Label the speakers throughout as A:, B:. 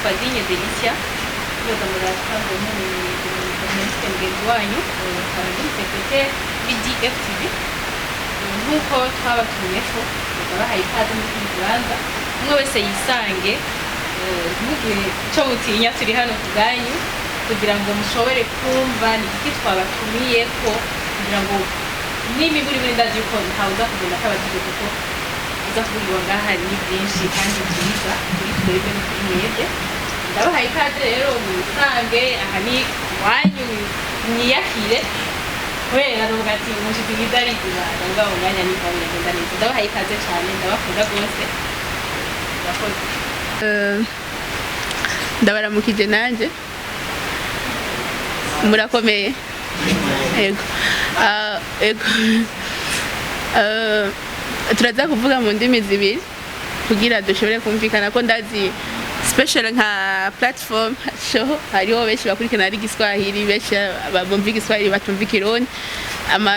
A: Nitwa Digne Delicia, yoza muratwanze nk'umujournaliste mugenzi wanyu, nkaba ndi secrétaire w'i DFTV. Nk'uko twabatumye ko ndabahaye ikaze muri kino kibanza, umwe wese yisange, ntimugire ico mutinya, turi hano ku bwanyu kugira ngo mushobore kumva ni iki twabatumiye ko, kugira ngo n'imiburi buri, ndazi yuko ntawe uza kugenda atabajije, kuko uza kuvugirwa ngaha ni byinshi kandi byiza kuri twebwe no kuri mwebwe. Ndabahaye ikaze rero, mwisange, aha ni iwanyu, mwiyakire, kubera nuvuga ati umushitsi mwiza arizimana. Mugabo mu mwanya niko biragenda neza. Ndabahaye ikaze cyane, ndabakunda rwose, murakoze.
B: Ndabaramukije nanjye, murakomeye? Yego. Ah, yego. Turaza kuvuga mu ndimi zibiri kugira dushobore kumvikana, ko ndazi special nka platform show hariho benshi bakurikirana ari Igiswahili, benshi bumva Igiswahili batumva Ikirundi. Ama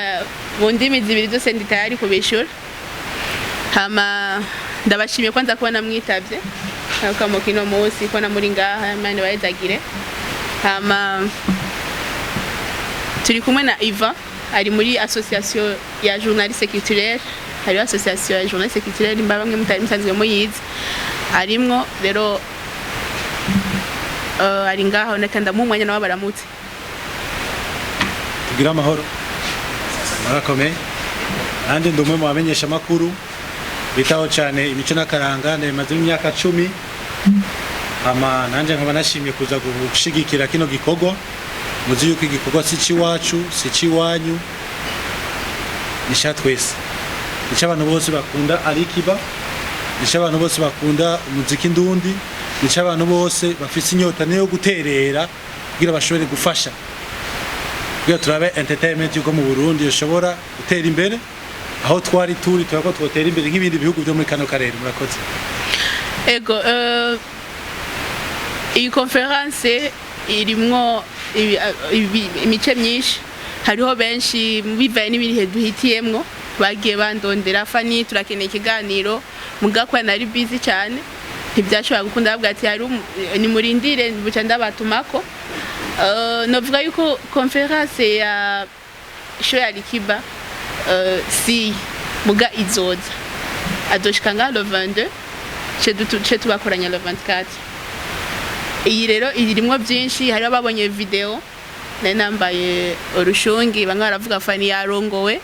B: mu ndimi zibiri zose ndi tayari kubishura. Hama ndabashimiye kwanza kubona mwitavye akamo kino munsi, kubona muri ngaha. Imana ibahezagire. Hama turi kumwe na Ivan, ari muri association ya journaliste culturel. Hariho association ya journaliste culturel, mba bamwe mutari musanzwe muyizi, arimwo rero. Ari ngaho, neka ndamuha umwanya nawe baramutse.
C: Tugire amahoro, murakomeye. Nanjye ndi umwe mu bamenyesha amakuru bitaho cyane imico n'akaranga, ndabimaze imyaka 10. Hama nanjye nkaba nashimye kuza gushigikira kino gikorwa. Muzi yuko igikorwa si icy'iwacu, si icy'iwanyu, ni icya twese, ni icy'abantu bose bakunda Alikiba, ni icy'abantu bose bakunda umuziki ndundi, ni icy'abantu bose bafise inyota niyo guterera kugira bashobore gufasha kugira turabe entertainment yuko mu Burundi yoshobora gutera imbere. Aho twari turi, turako twotera imbere nk'ibindi bihugu byo muri kano karere. Murakoze.
B: Ego, iyi conférence irimwo imice myinshi. Hariho benshi bivaye n'ibihe duhitiyemwo bagiye bandondera: "Fani, turakeneye ikiganiro." Mugakwa nari busy cyane, ntibyashobora gukunda. Bavuga ati hari nimurindire buca ndabatumako. Novuga yuko conférence ya show ya Alikiba, si muga izoza, azoshika ngaha le 22, ce tubakoranya le 24. Iyi rero irimwo byinshi. Hariho ababonye video nari nambaye urushungi, bamwe baravuga: "Fani yarongowe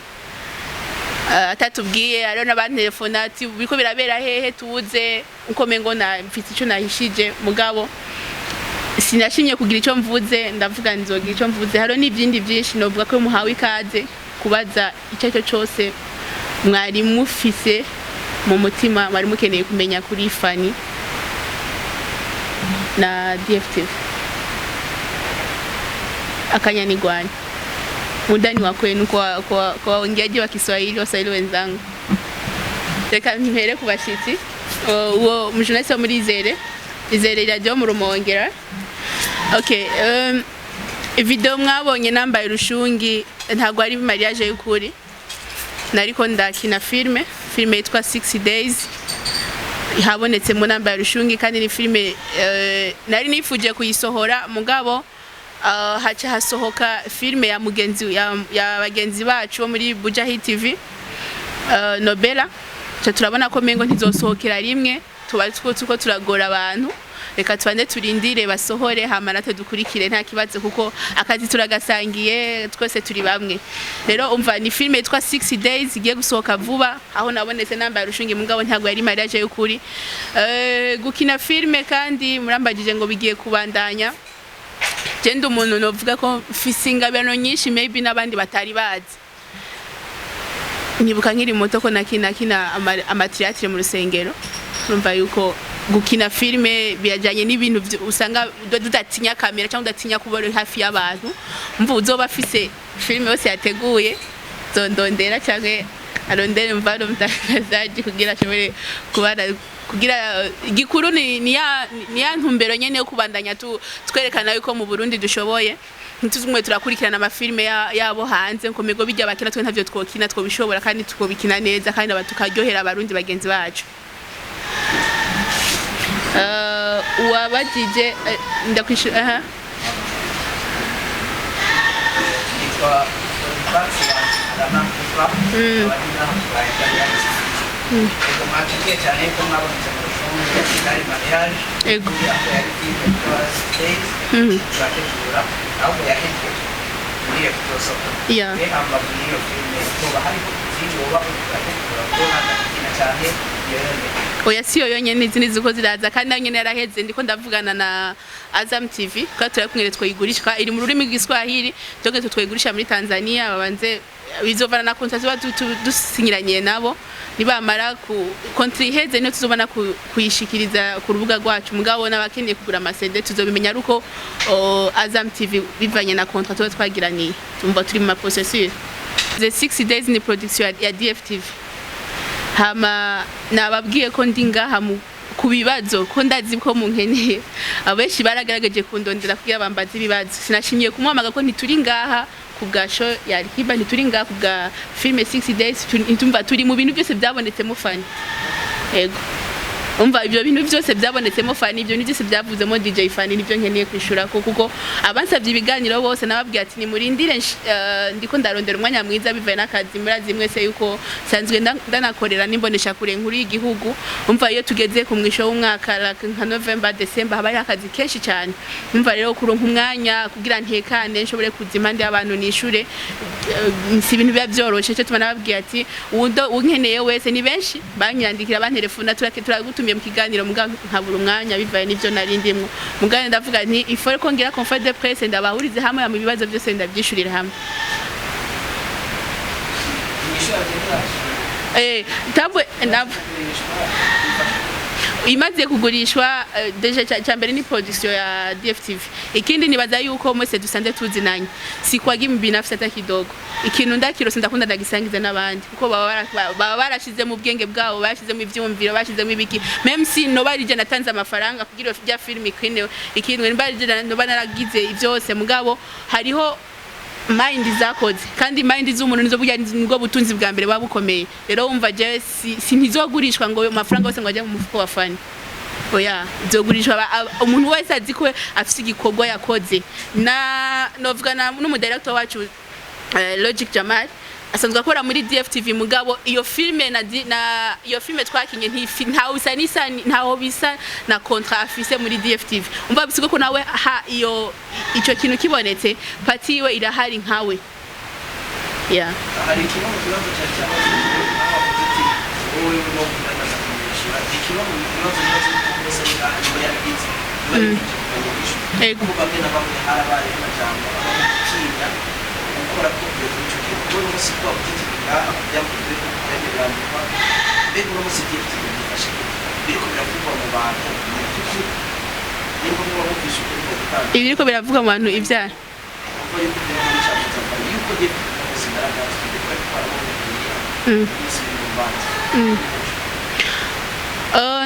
B: atatubwiye." Hariho n'abantelefona ati: "Biriko birabera hehe tuze?" Uko mengo na mfite ico nahishije, mugabo sinashimye kugira icyo mvuze, ndavuga nzogira icyo mvuze. Hariho n'ibindi byinshi. Novuga ko muhawe ikaze kubaza icyo aricyo cyose mwari mufise mu mutima, mwari mukeneye kumenya kuri Fani na DFTV. Akanyanigwanya mudani wa kwenu kwa waongeaji wa Kiswahili, Waswahili wenzangu. Reka mpere ku bashitsi. Uwo mujournaliste wo muri Izere, Izere radio mu Rumongera. Okay, video mwabonye nambaye urushungi ntabwo ari mariage y'ukuri, nariko ndakina filme, filme yitwa 6 Days. Habonetsemo nambaye urushungi, kandi ni filme nari nifuje kuyisohora, mugabo haca hasohoka filme ya mugenzi ya bagenzi bacu bo muri Bujahi TV, Nobela. Ca turabona ko mengo ntizosohokera rimwe, tuba tuko turagora abantu. Reka tubanze turindire basohore, hama natwe dukurikire, nta kibazo, kuko akazi turagasangiye, twese turi bamwe. Rero umva, ni filme yitwa 6 Days igiye gusohoka vuba, aho nabonetse nambaye urushungi, mugabo ntabwo yari mariage y'ukuri. Gukina filme kandi murambagije ngo bigiye kubandanya. Je ndi umuntu novuga ko mfise ingabano nyinshi, maybe n'abandi batari bazi. Nibuka nkiri muto ko nakina kina amathéâtre mu rusengero. Urumva yuko gukina filme birajyanye n'ibintu usanga tudatinya kamera cyangwa udatinya kuba uri hafi y'abantu. Mva uzoba afise filme yose yateguye, zondondera cyangwa arondere mvano mtangazaji kugira ashobore kubana, kugira igikuru ni ya ntumbero nyene yo kubandanya twerekana yuko mu Burundi dushoboye. Ntituzumwe turakurikirana amafilme yabo hanze ngo mego bijya bakina, twe ntavyo twokina, twobishobora kandi twobikina neza, kandi aba tukaryohera Abarundi bagenzi bacu. Uwabajije ndakwishura aha.
D: Nitwa Bonifasi Aramamkufa, abandi naho twaye. Ego, mwatubwiye cyane ko mwabonetse mu rufunzo kigali mariage.
B: Ego.
D: Aho yari filime yitwa Days turategura, ahubwo yahejeje muri iyo tuzosohoka. Mbe hambavu y'iyo filime hoba hariho izindi woba uriko urategura ubona gukina cyane iyo yonyene?
B: Oya, si yo yonyene, izindi ziko ziraza kandi nayo nyene yaraheze. Ndiko ndavugana na Azam TV kwa turakumwe twayigurishwa, iri mu rurimi rw'Iswahili, twebwe twayigurisha muri Tanzania. Babanze bizovana na contrat tuba dusinyiranye nabo, nibamara ku contrat iheze niyo tuzobona kuyishikiriza ku rubuga rwacu. Mugabo n'abakeneye kugura ama CD tuzobimenya ari uko Azam TV, bivanye na contrat tuba twagiraniye. Tumva turi mu ma processus. The 6 Days ni production ya DFTV. Hama nababwiye ko ndi ngaha ku bibazo, ko ndazi ko munkeneye. Abenshi baragaragaje kundondera kugira bambaze ibibazo. Sinashimiye kumuhamaga ko ntituri ngaha ku bwa show ya Alikiba, ntituri ngaha ku bwa film 6 Days, tumva turi mu bintu byose byabonetsemo Fanny. Ego, umva, ibyo bintu byose byabonetsemo Fanny, ibyo bintu byose byavuzemo DJ Fanny, nibyo nkeneye kwishura ko, kuko abansabye ibiganiro bose nababwiye ati nimurindire, ndiko ndarondera umwanya mwiza bivaye n'akazi. Murazi mwese yuko sanzwe ndanakorera n'imbonesha kure nkuru y'igihugu. Umva, iyo tugeze ku mwisho w'umwaka, like nka November, December, haba hariho akazi kenshi cyane. Umva rero, kuronka umwanya kugira ntekane nshobore kuza impande y'abantu nishure, si ibintu biba byoroshe. Cyo tuma nababwiye ati uwundo unkeneye wese, ni benshi banyandikira, bantelefona, turagutumiye mu kiganiro, muga nkabura umwanya bivaye n'ivyo nari ndimwo. Muga ndavuga nti il faut ko ngira conférence de presse, ndabahurize hamwe mu bibazo byose, ndabyishurira hamwe.
D: Inyishu yawe ntiraje.
B: Tabwe nab imaze kugurishwa, déjà cya mbere ni production ya DFTV. Ikindi, nibaza yuko mwese dusanze tuzinanye, si kwa binafsi hata kidogo. Ikintu ndakirose ndakunda ndagisangiza n'abandi, kuko baba barashize mu bwenge bwabo, bashize mu ivyumviro, bashize mu ibiki. Même si noba ari je natanze amafaranga kugira iyo film ikinewe ikinwe, nimba ari je noba naragize ivyose, mugabo hariho mind zakoze, kandi mind z'umuntu nizo burya nibwo butunzi bwa mbere buba bukomeye. Rero wumva, je si ntizogurishwa ngo ayo mafaranga yose ngo ajye mu mufuko wa Fanny. Oya, izogurishwa umuntu wese azi ko afise igikorwa yakoze. Na novuga na n'umudirector wacu, Logic Jamal, asanzwe akora muri DFTV, mugabo iyo filme na iyo filme twakinye ntaho bisa n'isa, ntaho bisa na contrat afise muri DFTV. Umva, bisigo ko nawe ha iyo ico kintu kibonetse, partie yiwe irahari nkawe, yeah.
D: Hari kimwe mu kibazo cyari cyabajijwe, aho wavuze ati wowe no kugaragaza kumwishyura, ni kimwe mu bibazo bibazo yuko wese ngaha niba yaragize niba yifuje kumenya inyishu. Kuko bamwe na bamwe harabaye amajambo aba gutinya gukora ko kugeza muri icyo gihe, kuko uno munsi ko wavuze ati ngaha byavuzwe, byajya birandikwa. Mbega uno munsi DFTV byifashe gute? Biriko biravugwa mu bantu ni by'ukuri, nimba muba mumvishe ukuri ko gutanga?
B: Ibiriko biravuga mu bantu ivyara
D: Kuva yuko biri muri cyavuze yuko DFTV uno munsi igaragazwa ndetse ariko barabona umunsi biri mu rubanza.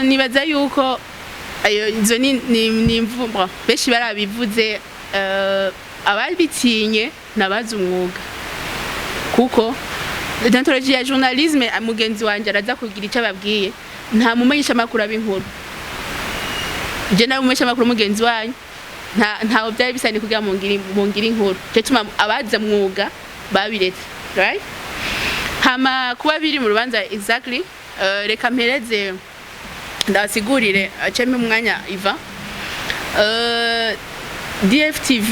B: Nibaza yuko ayo izo ni imvugo benshi barabivuze. Ababitinye nabazi umwuga, kuko déontologie ya journalisme, mugenzi wanje araza kugira icyo ababwiye. Nta mumenyesha makuru ab'inkuru. Je nawe umumenyesha makuru mugenzi wanyu, ntaho byari bisani kugira mungire inkuru. Cyo tuma abazi umwuga babiretse, right? Hama kuba biri mu rubanza, exactly, reka mpereze ndabasigurire, acemo umwanya iva. DFTV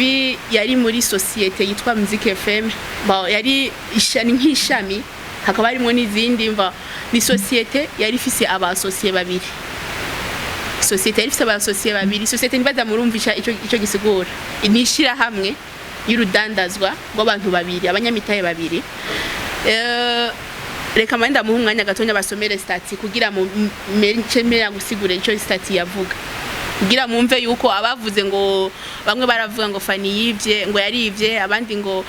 B: yari muri société yitwa Music FM. Bon, yari ishami nk'ishami, hakaba harimo n'izindi. Mva ni société yari ifise aba associés babiri. Société yari ifise aba associés babiri. Société, nibaza murumvisha ico gisigura, ni ishirahamwe y'urudandazwa rw'abantu babiri, abanyamitahe babiri. Reka mba ndamuha umwanya gatonya basomere statut kugira mu mece mera gusigura ico statut yavuga, kugira mumve yuko abavuze ngo bamwe baravuga ngo Fanny yivye, ngo yarivye, abandi ngo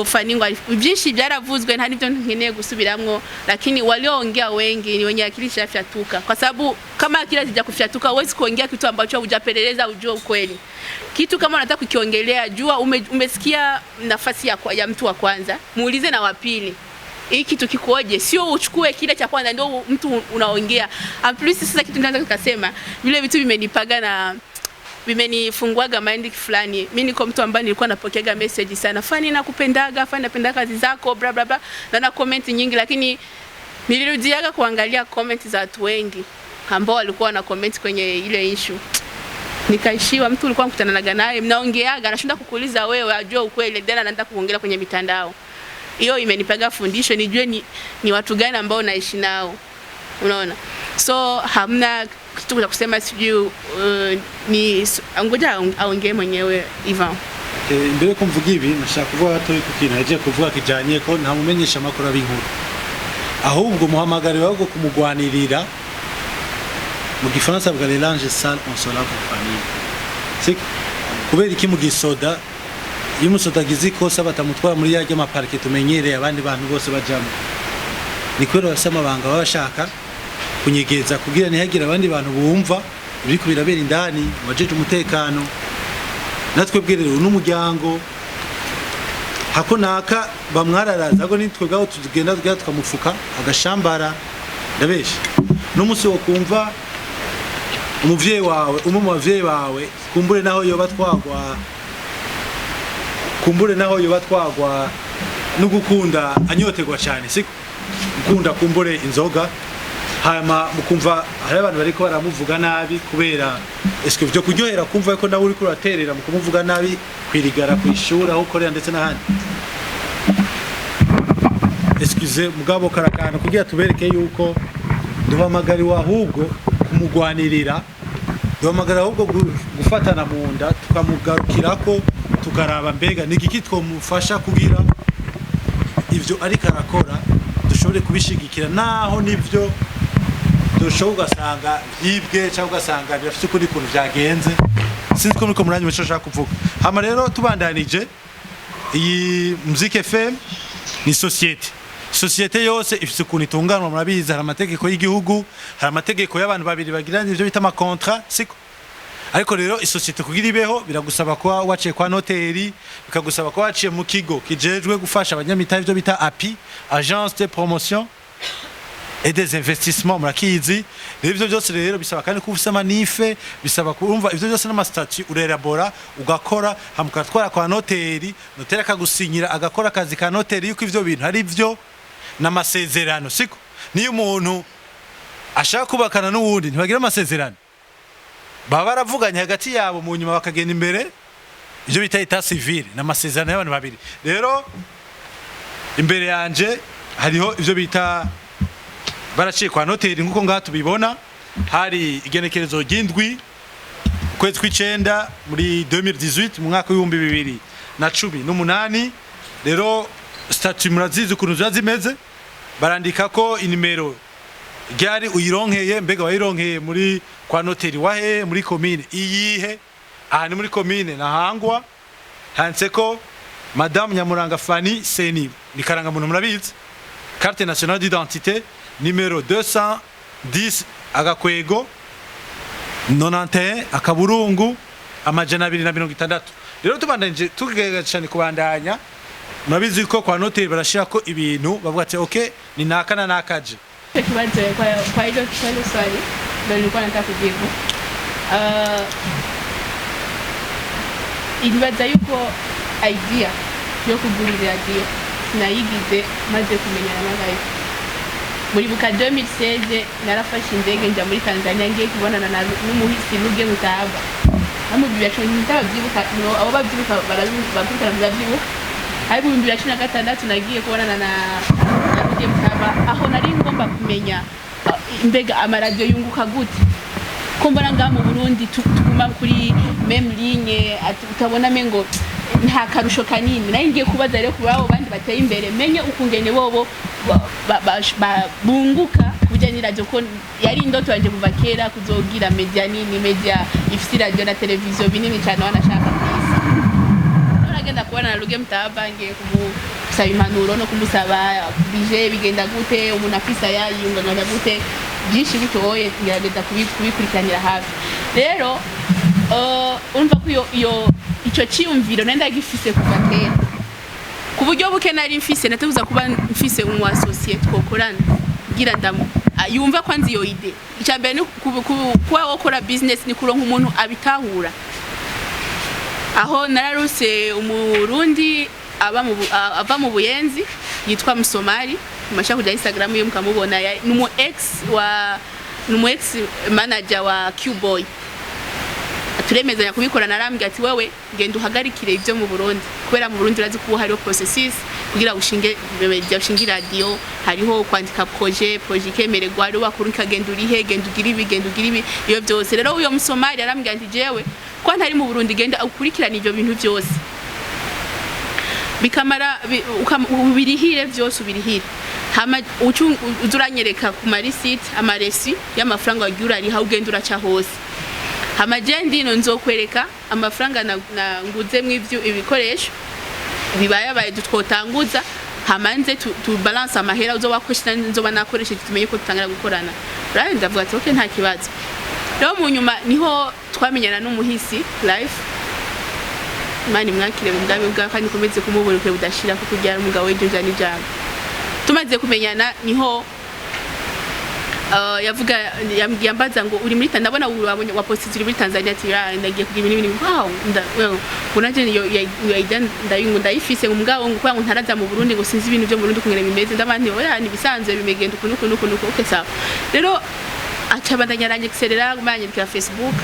B: Fanny ngo byinshi byaravuzwe, nta nivyo nkeneye gusubiramwo. Lakini walioongea wengi ni wenye akili ishafyatuka, kwa sababu kama akili hazija kufyatuka huwezi kuongea kitu ambacho hujapeleleza ujue ukweli. Kitu kama unataka kukiongelea, jua umesikia nafasi ya mtu wa kwanza, muulize na wa pili. Hii kitu kikoje? Sio uchukue kile cha kwanza ndio mtu unaongea. En plus sasa kitu nitaanza kusema, vile vitu vimenipaga na vimenifunguaga mind fulani. Mimi niko mtu ambaye nilikuwa napokeaga message sana, "Fani, nakupendaga, Fani, napenda kazi zako," bla bla bla, na comment nyingi, lakini nilirudiaga kuangalia comment za watu wengi ambao walikuwa na comment kwenye ile issue, nikaishiwa. Mtu ulikuwa mkutananaga naye, mnaongeaga, anashinda kukuuliza wewe ajue ukweli, then anaanza kuongelea kwenye mitandao. Hiyo imenipaga fundisho nijue ni watu gani ambao naishi nao, unaona. So hamna kitu cha kusema sijui ni ngoja aongee mwenyewe Ivan.
C: Imbere ko mvuga ibi, nashaka kuvuga gato ku kintu yagiye kuvuga kijanye ko ntamumenyesha amakuru ab'inkuru, ahubwo muhamagariwe ahubwo kumugwanirira. Mu gifaransa bavuga "les linges sales, on se lave en famille". C'est kubera iki mu gisoda, iyo umusoda agize ikosa batamutwara muri yarya ma parquet tumenyereye abandi bantu bose bajamo? Ni kubera bafise amabanga baba bashaka kunyegeza kugira ntihagire abandi bantu bumva ibiriko birabera indani, wajeje umutekano. Natwe bwe rero n'umuryango hako naka bamwararaza, ahubwo nitwe ubwabo tugenda tugenda tukamufuka agashambara. Ndabesha? N'umunsi wo kumva umuvyeyi wawe, umwe mu bavyeyi bawe, kumbure naho yoba twagwa no gukunda, anyoterwa cyane, siko gukunda kumbure inzoga, hama mukumva hari abantu bariko baramuvuga nabi kubera, eske byo kuryohera kumva ko nawe uriko uraterera mu kumuvuga nabi kwirigara, kwishura, aho ukorera ndetse n'ahandi? Excuse, mugabo karakana kugira tubereke yuko duhamagariwe ahubwo kumugwanirira, duhamagara ahubwo gufatana mu nda, tukamugarukirako, tukaraba mbega ni igiki twomufasha kugira ivyo ariko arakora dushobore kubishigikira, naho nivyo dushobora ugasanga vyibwe cyangwa ugasanga birafite ukundi kuntu vyagenze. Sinzi ko muriko muranyuma ico nshaka kuvuga. Hama rero tubandanije, iyi Muziki FM ni société. Société yose ifite ukuntu itunganwa, murabizi. Hari amategeko y'igihugu, hari amategeko y'abantu babiri bagiranye ivyo bita ama contrat, siko? Ariko rero isosiyete kugira ibeho biragusaba kuba waciye kwa noteri, bikagusaba kuba waciye mu kigo kijejwe gufasha abanyamitahe, ivyo bita API, Agence de promotion et des investissements, murakizi. Rero ivyo byose rero bisaba kandi kuba ufise ama NIF, bisaba kumva ivyo byose n'ama statut urerabora, ugakora, hama ugatwara kwa noteri, noteri akagusinyira, agakora akazi ka noteri yuko ivyo bintu ari vyo n'amasezerano, siko? Niyo umuntu ashaka kubakana n'uwundi, ntibagira amasezerano, baba baravuganye hagati yabo, mu nyuma bakagenda imbere ibyo bita état civil, n'amasezerano y'abantu babiri. Rero imbere yanje hariho ibyo bita baraciye kwa noteri, nk'uko ngaha tubibona. Hari igenekerezo ry'indwi, ukwezi kw'icenda, muri 2018, mu mwaka w'2018. Rero statut murazizi ukuntu ziba zimeze, barandika ko inimero ryari uyironkeye, mbega wayironkeye muri kwa noteri wahe, muri komine iyihe? Aha ni muri komine Ntahangwa. Handitse ko Madame Nyamuranga Fanny Seni, ni karangamuntu murabizi, carte nationale d'identité numéro 210 agakwego 91 akaburungu 260. Rero tubandanije, tugerageza cyane kubandanya, murabizi ko kwa noteri barashira ko ibintu, bavuga ati "Okay, ni naka na nakaje."
B: Hicho kibazo kwa hilo swali ndio nilikuwa nataka kujibu. Ilibaza yuko idea yo kugura iradiyo sinayigize maze kumenyana na Life. Muribuka 2016 narafashe indege nja muri Tanzania, ngiye kubonana na n'umuhisi Ruge Mutaba hamwe 2010, ntabyibuka, no abo babyibuka barabibuka, bavyibuka. Ariko mu 2016 nagiye kubonana na Ruge Mutaba, aho nari ngomba kumenya mbega amaradiyo yunguka gute, ko mbona ngaha mu Burundi tuguma kuri même ligne, utabona mengo nta karusho kanini. Nari ngiye kubaza rero kuri abo bandi bateye imbere, menye ukungene bobo bunguka kubijyanye n'iradiyo, ko yari indoto yanjye kuva kera kuzogira media nini, media ifise iradiyo na televiziyo binini cyane wanashaka ku isi. Nagenda kubona na Ruge Mutaba, ngiye kumusaba impanuro no kumusaba bije bigenda gute, umuntu afise aya yiyunganganya gute, byinshi bitoye, ngerageza kubikurikiranira hafi. Rero urumva ko iyo icyo cyiyumviro nari ndagifise kuva kera. Ku buryo buke nari mfise, nateguza kuba mfise umu associé twokorana kugira ndamu yumva kwanza iyo idée. Icya mbere ni kuba wokora business ni kuronka umuntu abitahura. Aho nararuse Umurundi aba mu ava mu Buyenzi yitwa Musomali. Mashaka kuja Instagram iyo mukamubona, ni umu ex wa, ni umu ex manager wa Q-Boy. Turemezanya kubikora. Narambwira ati: "Wewe genda uhagarikire ibyo mu Burundi," kubera mu Burundi urazi ko hariho processus kugira ushinge media, ushinge radio, hariho kwandika projet, projet ikemererwa, hariho bakuru ikagenda urihe, genda ugira ibi, genda ugira ibi, iyo byose. Rero uyo Musomali yarambwira ati: "Jewe ko ntari mu Burundi, genda ukurikirana ibyo bintu byose bikamara ubirihire byose, ubirihire, hama uza uranyereka ku ma receipts, ama reçus y'amafaranga wagiye urariha, ugenda uraca hose. Hama je ndino nzokwereka amafaranga na nguzemwo ivyo ibikoresho bibayabaye twotanguza, hama nze tu balance amahera uzoba wakoresheje nzoba nakoresheje, tumenye ko dutangira gukorana." Rero ndavuga ati: "Okay, nta kibazo." Rero mu nyuma niho twamenyana n'umuhisi Life. Imana imwakire mu bwami bwawe kandi ikomeze kumuburukire budashira, kuko uryara umugabo w'ijunja n'ijambo. Tumaze kumenyana niho yavuga, yambwiye, ambaza ngo: "Uri muri Tanzania, ndabona wabonye waposite uri muri Tanzania." Ati: "Ya, ndagiye kugira ibintu n'ibintu." Wow, well, ngo nanje iyo idea ndayingu ndayifise, ngo mugabo ngo kubera ngo ntaraza mu Burundi, ngo sinzi ibintu byo mu Burundi kungene bimeze. Ndabandi: "Oya, ni bisanzwe, bimegenda ukuntu ukuntu ukuntu." Okay, sawa. Rero aca bandanya aranyexerera, banyandikira Facebook.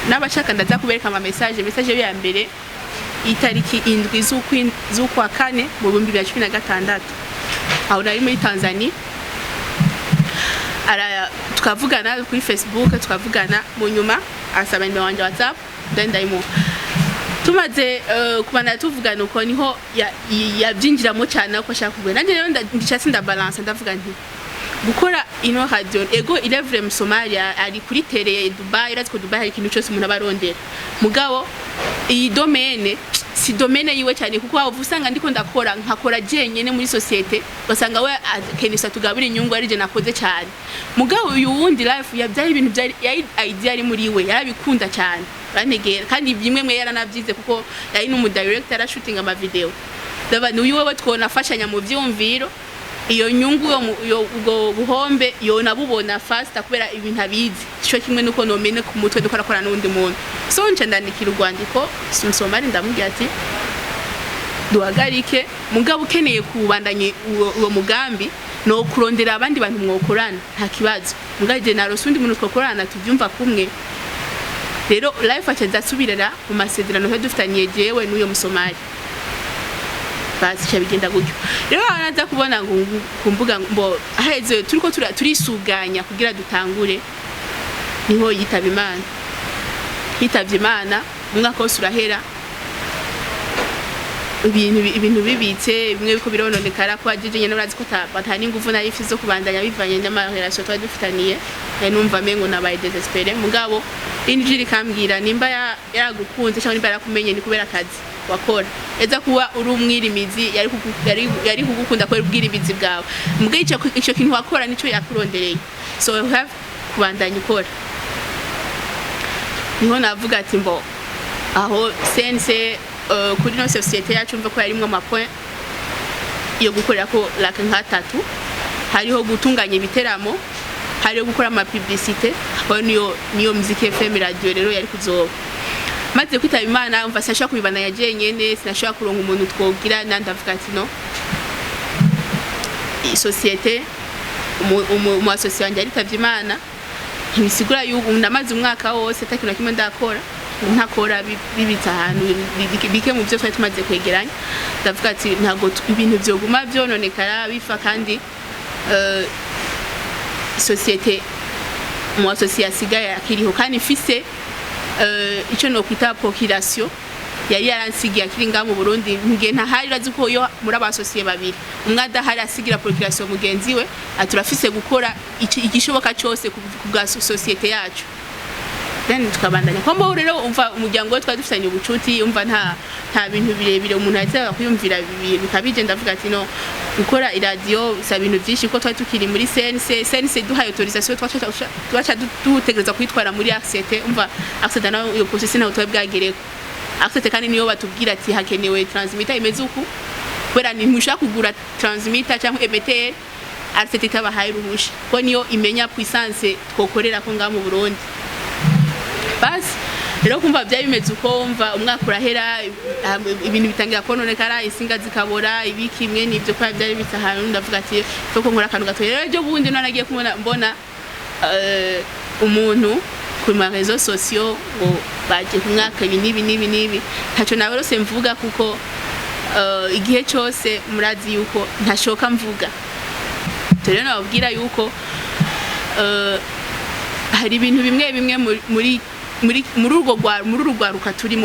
B: N'abashaka ndaza kubereka ama message. Message ya mbere, itariki 7 z'ukwa kane mu 2016, aho nari muri Tanzania. Ara tukavugana kuri Facebook, tukavugana, mu nyuma asaba nimero wanje WhatsApp, then ndayimuha. Tumaze kubandanya tuvugana uko, niho yabyinjiramo cyane ko ashaka kugura. Nanjye rero ndishatse ndabalansa, ndavuga nti gukora ino radio, ego, il est vrai, Somalia ari kuri télé ya Dubai, urazi ko Dubai hari ikintu cyose umuntu aba arondera, mugabo iyi domaine si domaine yiwe cyane, kuko waba usanga ndiko ndakora nkakora jenyene muri société, ugasanga we akenisa tugabura inyungu ari je nakoze cyane. Mugabo uyu wundi Life yabyari ibintu byari yari idea ari muri we, yarabikunda cyane, urantegera, kandi bimwe mwe yaranabyize kuko yari n'umu director, yarashooting ama video. Ndabona uyu wewe twonafashanya mu vyumviro, iyo nyungu yo ubwo buhombe yonabubona faster kubera ibintu abizi, cyo kimwe nuko nomene ku mutwe dukora kora n'undi muntu. So nca ndandikira urwandiko Nsomari, ndamubwira ati: "Duhagarike, mugabo ukeneye kubandanye uwo mugambi no kurondera abandi bantu mwokorana, nta kibazo, mugabo je narose undi muntu twokorana tuvyumva kumwe." Rero Life aca ndasubirira mu masezerano twari dufitaniye jewe n'uyo Musomali. Basi ca bigenda gutyo. Rero naza kubona ngo ku mbuga mbo aheze turiko turisuganya kugira dutangure, niho yitaba Imana. Yitavye Imana, umwaka wose urahera, ibintu bibitse, bimwe biko birononekara, kuba jeje nyene urazi ko ata n'inguvu nari mfise zo kubandanya bivanye n'ama relation twari dufitaniye. Nari numva mengo nabaye désespéré, mugabo injiri ikambwira: "Nimba yaragukunze cyangwa nimba yarakumenye ni kubera akazi wakora. Eza kuba uri umwirimizi, yari kugukunda kubera ubwirimizi bwawe. Mbwe ico kintu wakora nico yakurondereye, so you have kubandanya ukora." Niho navuga ati mbo aho CNC kuri no société yacu mva ko yarimwo ama point yo gukorera ko like nk'atatu: hariho gutunganya ibiteramo, hariho gukora ama publicité, hakaba niyo Muziki FM radio. Rero yari kuzoba maze kwitaba Imana, mva sinashobora kubibandanya jenyene, sinashobora kuronka umuntu twogira. Nandavuga ati: "No iyi société, umu associé wanje yaritavye Imana, ntibisigura yuko ndamaze umwaka wose ata kintu na kimwe ndakora, ntakora, bibitse ahantu bike mu byo twari tumaze kwegeranya." Ndavuga ati ntabwo ibintu vyoguma vyononekara bifa, kandi société mu associé asigaye akiriho, kandi mfise ico nokwita procuration yari yaransigiye akiri ngaha mu Burundi. Mugihe ntahari, urazi ko iyo muri aba associés babiri umwe adahari asigira procuration mugenzi we, ati turafise gukora igishoboka cyose ku bwa société yacu, then tukabandanya. Ko mbo rero umva umuryango we twari dufitanye ubucuti, umva nta bintu birebire umuntu yahita kwiyumvira bikabije. Ndavuga ati: "No gukora iradiyo sa ibintu byinshi," kuko twari tukiri muri CNC. CNC duhaye autorisation, twaca dutegereza kwitwara muri ACT. Umva ACT nayo iyo processus ntabwo twari bwagereko. ACT kandi niyo batubwira ati hakenewe transmitter imeze uku. Kubera ntimushaka kugura transmitter cyangwa émetteur ARCT itabahaye uruhusha, ko niyo imenya puissance twokorera ko ngaha mu Burundi. Basi rero kumva byari bimeze uko, wumva umwaka urahera, ibintu bitangira kononekara, insinga zikabora, ibiki imwe n'ibyo, kwa byari bitse ahantu. Ndavuga ati ko nkora akantu gato. Rero ejo bundi none nagiye kubona, mbona umuntu ku ma réseaux sociaux ngo baje ku mwaka ibi n'ibi n'ibi n'ibi. Ntacyo nawe rose mvuga, kuko igihe cyose murazi yuko ntashoka mvuga. Rero nababwira yuko hari ibintu bimwe bimwe muri urwo muri uru rwaruka turimo.